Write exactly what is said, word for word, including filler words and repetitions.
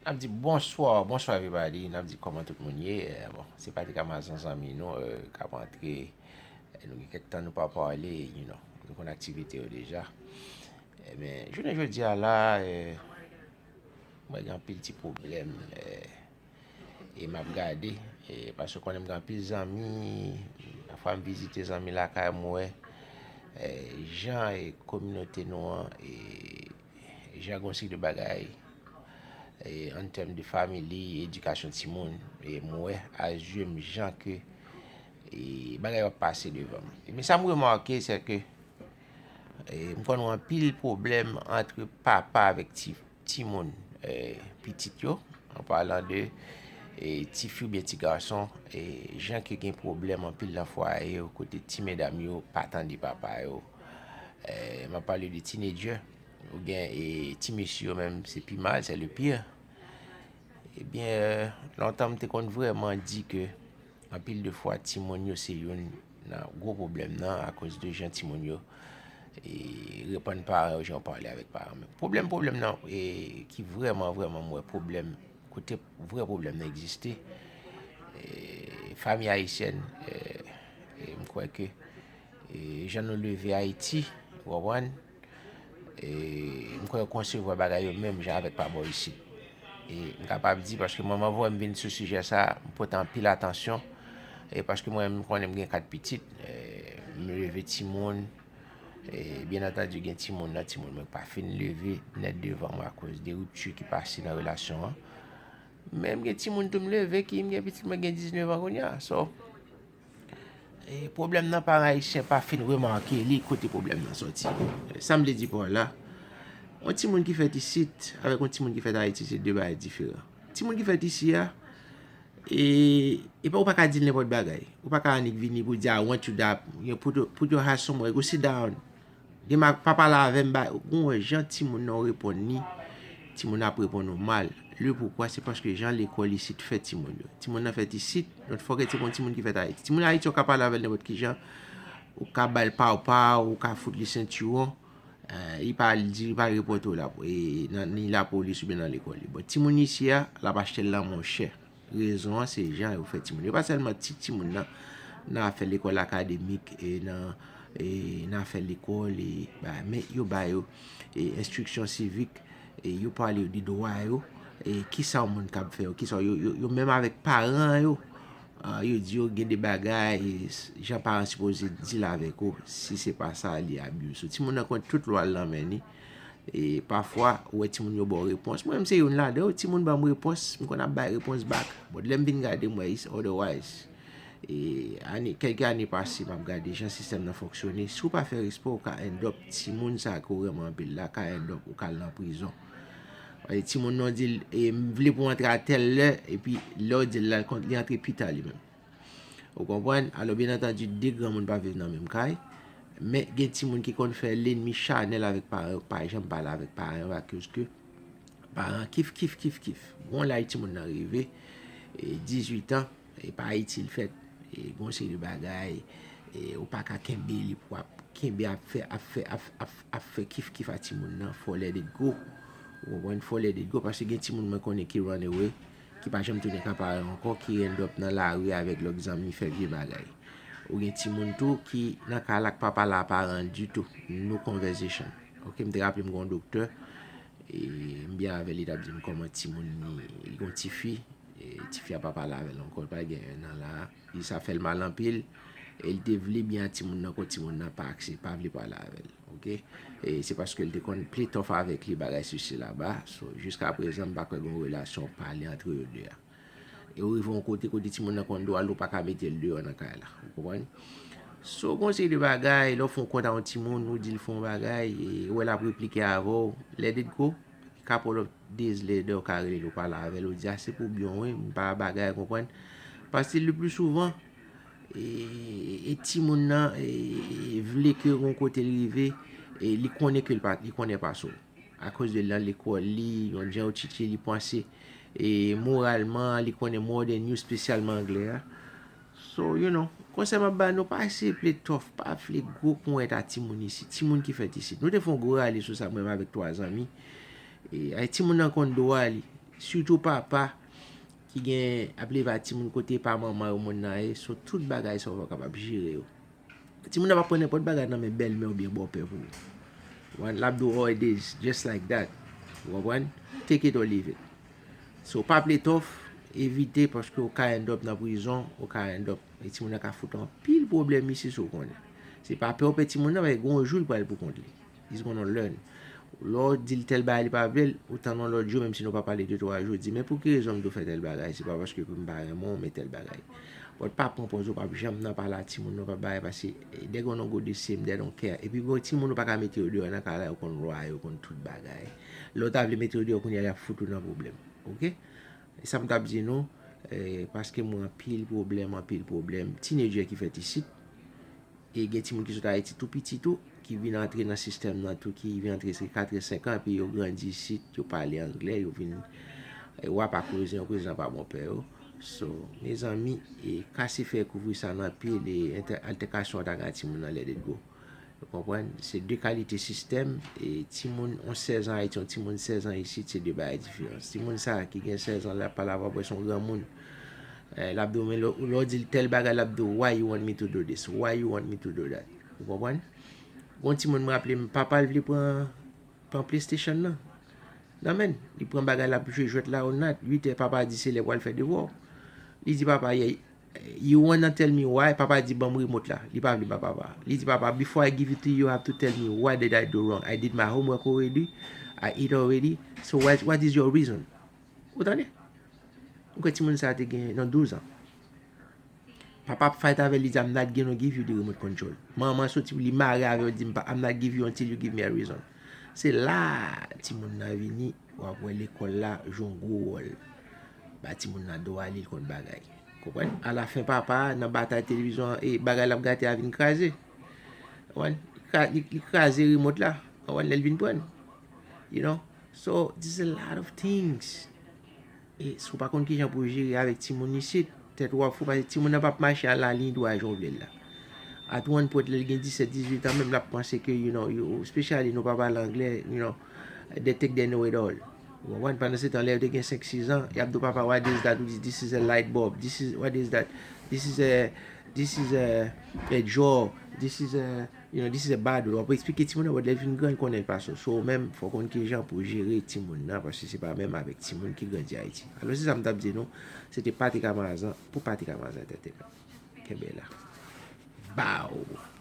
N ap di bonswa, bonswa everybody. N ap di kòman tout moun ye. Eh, bon, se Patrick Amazan, zanmi nou, eh, k ap antre. Eh, nou gen kèk tan nou pa pale, you know. Nou konn aktivite yo deja. Ebyen, jounen jodi a la, eh, mwen gen anpil ti pwoblèm, eh, e m ap gade, eh, paske konnen m gen anpil zanmi, pafwa m vizite zanmi lakay m, wè, eh, jan e kominote nou an, eh, jan gon seri de bagay, eh, an tèm de family, edikasyon timoun, e m wè a zye m jan ke, eh, bagay yo ap pase devan m. Men sa m remake, se ke, eh, m konn wè anpil pwoblèm ant papa avèk ti, timoun, eh, pitit yo, an palan de, eh, tifi oubyen ti gason, eh, jan ke gen pwoblèm anpil nan fwaye yo, kote ti medam yo pa tande papa yo. Eh, m ap pale de teenager, ou gen, eh, ti mesye yo menm, se pi mal, c'est le pire. Ebyen, eh, lontan m te konn vrèman di ke anpil de fwa timoun yo se youn nan gwo pwoblèm nan, akoz de jan timoun yo, eh, reponn paran yo, jan yo pale avèk paran. Men pwoblèm, pwoblèm nan, eh, ki vrèman, vrèman m wè pwoblèm, kote vrè pwoblèm nan egziste, eh, fanmi ayisyèn, eh, eh, m kwè ke, eh, jan nou leve Ayiti, ou konprann, e m kwè yo konsevwa bagay yo menm jan avèk pa bò isit. E m kapab di, paske manman voye m vin sou sijè sa, m pote anpil atansyon, e paske mwen, m konnen m gen kat pitit, e m leve timoun, e byen antandi, gen timoun nan, timoun mwen pa fin leve nèt devan mwen akoz de ripti ki pase nan relasyon an. Men m gen timoun tou m leve ki m gen pitit mwen gen diznèf an kounye a. So, e pwoblèm nan, paran ayisyen pa fin remake li, kote pwoblèm nan sòti. Sa m vle di pa w la, yon timoun ki fèt isit avèk yon timoun ki fèt Ayiti, se de bagay diferan. Timoun ki fèt isi a, e, e pa, ou pa ka di l nenpòt bagay. Ou pa ka annik vini pou di, "I want you that." You put, put your hands somewhere, go sit down. Demak, pa pale avè m, ba, ou wè jan timoun nan reponn li, timoun ap reponn ou mal. Le poukwa, se paske jan lekòl isit fè timoun yo. Timoun nan fèt isit, don't forget se pa yon timoun ki fèt Ayiti. Timoun Ayiti, ou ka pale avè l nenpòt ki jan, ou ka ba l pawpaw, ou ka fout li sentiwon, eh, li pa al di, li pa al repòte w la, e, nan, ni lapolis oubyen nan lekòl li. Bon, timoun isi a, l ap achte l nan monchè. Rezon an, se jan yo fè timoun. Yo pa sèlman ti timoun nan, nan afè lekòl akademik, e nan, e nan afè lekòl, e, ba, men yo ba yo, e, enstriksyon sivik, e yo pale yo de dwa yo, e kisa yon moun kab fè yo, kisa yo, yo, yo menm avèk paran yo, ah, yo di yo gen de bagay, e s-, jan paran sipoze deal avèk ou, si se pa sa, li abuse ou. Timoun nan konn tout lwa l nan men li, E pafwa, ou wè timoun yo ba w repons. Mwen menm se youn ladan yo, timoun ban m repons, m konn ap bay repons back. But lè m vin gade, m wè it's otherwise. E ane, kèlke ane pase, m ap gade jan sistèm nan fonksyone. Si w pa fè respè, ou ka end up timoun sa ke w renmen anpil la, ka end up ou ka al nan prizon. Paske timoun nan w di l, e, "M vle pou w antre a tèl lè," epi lè w di l la, li antre pita li menm. Ou konprann? Alò, byen antandi, de granmoun pa viv nan menm kay. Men gen timoun ki konn fè lènmi chanèl avèk paran yo, pa janm pale avèk paran yo, akoz ke paran kif, kif, kif, kif. Gon laj timoun nan rive, e, dizuit an, e pa Ayiti l fèt, e gon seri de bagay, e ou pa ka kenbe li pou ap kenbe ap fè, ap fè, ap, ap, ap fè kif, kif a timoun nan, fò w let it go. Ou konprann? Fò w let it go, paske gen timoun mwen konnen ki run away, ki pa janm tounen ka paran yo ankò, ki end up nan lari avèk lòt zanmi, fè vye bagay. Ou gen timoun tou ki nan kay la k pa pale a paran l ditou. No conversation. Oke, m te raple m gen yon doktè, e m byen avè l, li t ap di m kòman timoun li, li gen yon tifi, e tifi a pa pale avè l ankò, li pa gen en an la. Li sa fè l mal anpil, e li te vle byen a timoun nan, kon timoun nan pa aksè, pa vle pale avè l, oke? E se paske l te konn play tough avèk li, bagay sesi la ba. So, jiska prezan, m pa kwè gen yon relasyon pale antre yo de a. E ou rive yon kote, kote timoun nan konn dwa l, ou pa ka mete l deyò nan kay la. Ou konprann? So, gon seri de bagay, lè w fè yon kont a yon timoun, ou di l fè yon bagay, e ou wè l ap replike avè w, let it go. Couple of days later, ou ka rele l, ou pale avè l, ou di, "A, se pou byen w, wi, m pa bagay," konprann? Paske le pli souvan, e, e timoun nan, e, vle ke yon kote l rive, e li konnen ke l pa, li konnen pase w. Akoz de nan lekòl li, yon jan yo tchitche li, panse, e moralman, li konnen more than you, espesyalman anglè a. So, you know, konsèy m ap ba nou, pa eseye play tough, pa vle gwo ponyèt a timoun isit, timoun ki fèt isit. Nou te fè yon gwo rale sou sa, mwen menm avèk twa zanmi. E, ay, timoun nan konn dwa li. Sitou papa ki gen ap leve a timoun kote pa manman yo moun nan ye, so tout bagay sa ou pa kapab jere yo. Timoun nan pa pran nenpòt bagay nan men bèlmè oubyen bòpè pou ou. Wan, l ap di w, "Oh, it is just like that." Ou konprann? Take it or leave it. So, pa play tough, evite, paske ou ka end up nan prizon, ou ka end up, e timoun nan ka fout anpil pwoblèm isi si w konnen. Se pa pè ou pè timoun nan, men gon jou l pral pou kont li. He's gonna learn. Lè w di l tèl bagay li pa vle l, ou tann yon lòt jou, menm si nou pa pale de twa jou, di, "Men pou ki rezon m dwe fè tèl bagay? Se pa paske m pa renmen w, men tèl bagay." But pa pran pòz ou p ap janm nan pale a timoun nan, pa bagay, paske they gonna go the same, they don't care. Epi gon timoun ou pa ka mete yo deyò nan kay la, yo konn lwa, yo konn tout bagay. Lè w ta vle mete yo deyò kounye a, y ap fout ou nan pwoblèm. Oke? E sa m t ap di nou, eh, paske m wè anpil pwoblèm, anpil pwoblèm. Teenager ki fèt isit, e gen timoun ki sot Ayiti tou piti tou, ki vin antre nan sistèm nan tou, ki vin antre se kat an, senk an, epi yo grandi isit, yo pale anglè, yo vin, eh, wa pa koze, yo koze nan pa bòpè yo. So, mezanmi, e kase fè kouvri sa nan pye, de entè-, altèkasyon w ta gen a timoun nan, let it go. Ou konprann? Se de kalite sistèm. E timoun, yon sèz an Ayiti, yon timoun sèz an isit, se de bagay diferan. Timoun sa a ki gen sèz an, l ap pale avè w, se yon granmoun. Eh, l ap di w, men lè, lè w di l tèl bagay, l ap di w, "Why you want me to do this? Why you want me to do that?" Ou konprann? Gon timoun, m raple m, papa l vle pran, pran PlayStation nan. Nan men, li pran bagay, l ap jwe jwèt la, ou nat, uit è, papa di se lè pou al fè devwa w. Li di papa, "Yeah, you wanna tell me why?" Papa di, "Ban m remote la." Li pa vle ba papa. Li di papa, "Before I give it to you, you have to tell me what did I do wrong. I did my homework already. I eat already. So what, what is your reason?" Ou tande? Ou kwè timoun sa a te gen nan douz an. Papa ap fight avè l, li di, "I'm not gonna give you the remote control." Manman soti, li mare avè l, li di, "I'm not give you until you give me a reason." Se la timoun nan vini, w ap wè lekòl la jwe yon gwo wòl. Ba timoun nan dwa li, li konn bagay. Konprann? Alafen, papa a, nan batay televizyon an, e bagay l ap gate a vin kraze. Konprann? Li kra-, li, li kraze remote la. Konprann? Lè l vin pran l. You know? So, there's a lot of things. E si w pa konn kijan pou w jere avèk timoun isit, tèt ou ap fou, paske timoun nan p ap mache a la liy dwa jan w vle l la. At one point, lè l gen disèt, dizuit an, menm l ap panse ke, you know, you, especially nou pa pale anglè, you know, they think they know it all. Ou konprann? Pandan se tan, lè yo te gen senk, sis an, y ap di w, "Papa, what is that?" Ou di, "This is a light bulb. This is, what is that? This is a, this is a, a drawer. This is a, you know, this is a bottle." W ap eksplike timoun nan, but lè l fin gran, l konnen l pa so. So, ou menm, fò w konn kijan pou w jere timoun nan, paske se pa menm avèk timoun ki grandi Ayiti. Alò, se sa m t ap di nou, se te Patrick Amazan pou Patrick Amazan Entertainment. Kenbe la. Bow!